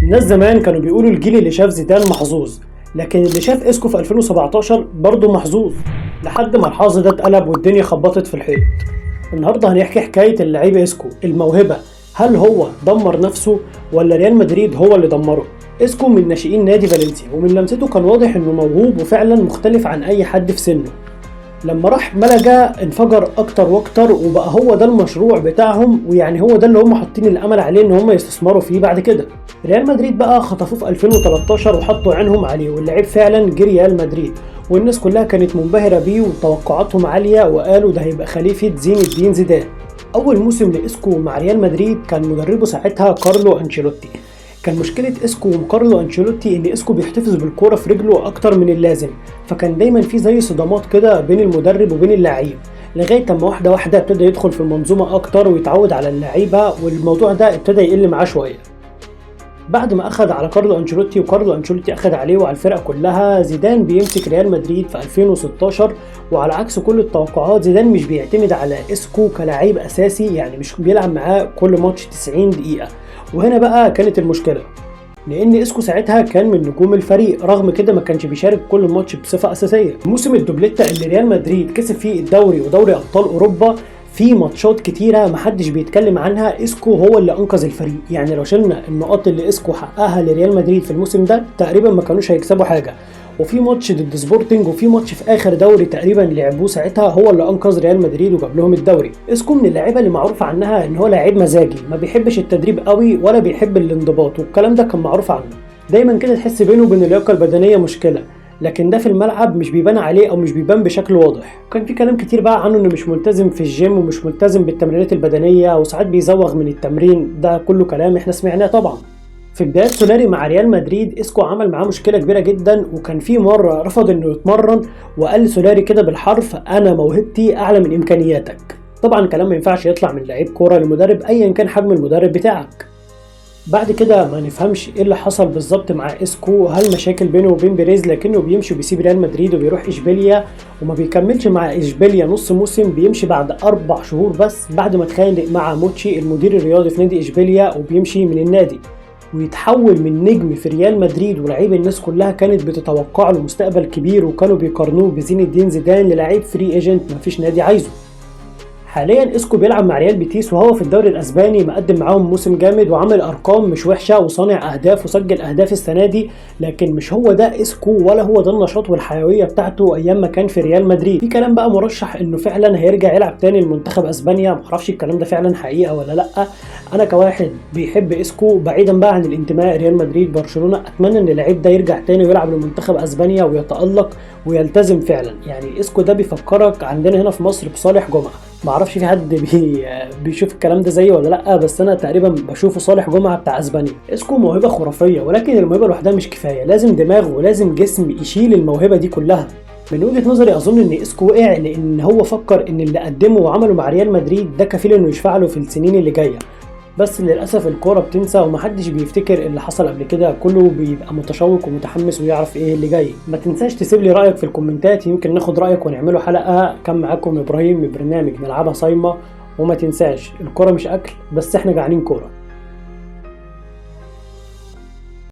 الناس زمان كانوا بيقولوا الجيل اللي شاف زيدان محظوظ، لكن اللي شاف اسكو في 2017 برضه محظوظ، لحد ما الحظ ده اتقلب والدنيا خبطت في الحيط. النهارده هنحكي حكاية اللعيب اسكو الموهبة، هل هو دمر نفسه ولا ريال مدريد هو اللي دمره؟ اسكو من ناشئين نادي فالنسيا، ومن لمسته كان واضح انه موهوب وفعلا مختلف عن اي حد في سنة. لما راح ملجا انفجر اكتر واكتر، وبقى هو ده المشروع بتاعهم، ويعني هو ده اللي هم حاطين الامل عليه ان هم يستثمروا فيه بعد كده. ريال مدريد بقى خطفوه في 2013 وحطوا عينهم عليه، واللعيب فعلا جه ريال مدريد، والناس كلها كانت منبهرة بيه وتوقعاتهم عالية، وقالوا ده هيبقى خليفة زين الدين زيدان. اول موسم لاسكو مع ريال مدريد كان مدربه ساعتها كارلو انشيلوتي. كان مشكلة اسكو وكارلو انشيلوتي ان اسكو بيحتفظ بالكورة في رجله اكتر من اللازم، فكان دايما في زي صدامات كده بين المدرب وبين اللعيب، لغاية اما واحدة واحدة ابتدى يدخل في المنظومة اكتر ويتعود على اللعيبة، والموضوع ده ابتدى يقل معاه شوية. بعد ما اخذ على كارلو انشيلوتي وكارلو انشيلوتي اخذ عليه وعلى الفرقة كلها، زيدان بيمسك ريال مدريد في 2016، وعلى عكس كل التوقعات زيدان مش بيعتمد على اسكو كلاعب اساسي، يعني مش بيلعب معاه كل ماتش 90 دقيقة. وهنا بقى كانت المشكلة، لان اسكو ساعتها كان من نجوم الفريق، رغم كده ما كانش بيشارك كل ماتش بصفة اساسية. موسم الدوبليتا اللي ريال مدريد كسب فيه الدوري ودوري ابطال اوروبا، في ماتشات كتيرة محدش بيتكلم عنها اسكو هو اللي انقذ الفريق. يعني لو شلنا النقاط اللي اسكو حققها لريال مدريد في الموسم ده تقريبا ما كانوش هيكسبوا حاجة. وفي ماتش ضد سبورتنج، وفي ماتش في اخر دوري تقريبا لعبوه ساعتها هو اللي انقذ ريال مدريد وجاب لهم الدوري. اسكو من اللعيبة اللي معروف عنها ان هو لعيب مزاجي، ما بيحبش التدريب قوي ولا بيحب الانضباط، والكلام ده كان معروف عنه. دايما كده تحس بينه وبين اللياقة البدنية مشكلة، لكن ده في الملعب مش بيبان عليه او مش بيبان بشكل واضح. كان في كلام كتير بقى عنه انه مش ملتزم في الجيم ومش ملتزم بالتمرينات البدنية، وساعات بيزوغ من التمرين، ده كله كلام احنا سمعناه طبعا. في بداية سولاري مع ريال مدريد اسكو عمل معاه مشكلة كبيرة جدا، وكان في مرة رفض انه يتمرن وقال لسولاري كده بالحرف: انا موهبتي اعلى من امكانياتك. طبعا كلام ما ينفعش يطلع من لعيب كورة لمدرب ايا كان حجم المدرب بتاعك. بعد كده ما نفهمش ايه اللي حصل بالظبط مع اسكو، هل مشاكل بينه وبين بيريز، لكنه بيمشي وبيسيب ريال مدريد وبيروح اشبيليا، وما بيكملش مع اشبيليا نص موسم، بيمشي بعد 4 شهور بس بعد ما اتخانق مع موتشي المدير الرياضي في نادي اشبيليا، وبيمشي من النادي ويتحول من نجم في ريال مدريد ولعيب الناس كلها كانت بتتوقع له مستقبل كبير وكانوا بيقارنوه بزين الدين زيدان للعيب free agent مفيش نادي عايزه. حاليا اسكو بيلعب مع ريال بيتيس، وهو في الدوري الاسباني مقدم معاهم موسم جامد وعمل ارقام مش وحشة وصانع اهداف وسجل اهداف السنة دي، لكن مش هو ده اسكو ولا هو ده النشاط والحيوية بتاعته ايام ما كان في ريال مدريد. في كلام بقى مرشح انه فعلا هيرجع يلعب تاني لمنتخب اسبانيا، معرفش الكلام ده فعلا حقيقة ولا لا. انا كواحد بيحب اسكو بعيدا بقى عن الانتماء ريال مدريد برشلونة، اتمنى ان اللعيب ده يرجع تاني ويلعب لمنتخب اسبانيا ويتالق ويلتزم فعلا. يعني اسكو ده بيفكرك عندنا هنا في مصر بصالح جمعه، معرفش في حد بيشوف الكلام ده زيي ولا لا، بس انا تقريبا بشوفه صالح جمعه بتاع اسبانيا. اسكو موهبة خرافية، ولكن الموهبة لوحدها مش كفاية، لازم دماغ ولازم جسم يشيل الموهبة دي كلها. من وجهه نظري اظن ان اسكو وقع لان هو فكر ان اللي قدمه وعمله مع ريال مدريد ده كفيل انه يشفع له في السنين اللي جاية، بس للاسف الكورة بتنسى ومحدش بيفتكر اللي حصل قبل كده، كله بيبقى متشوق ومتحمس ويعرف ايه اللي جاي. ما تنساش تسيب لي رايك في الكومنتات، يمكن ناخد رايك ونعمله حلقة. كان معاكم ابراهيم من برنامج نلعبها صايمه، وما تنساش الكورة مش اكل، بس احنا جعانين كورة.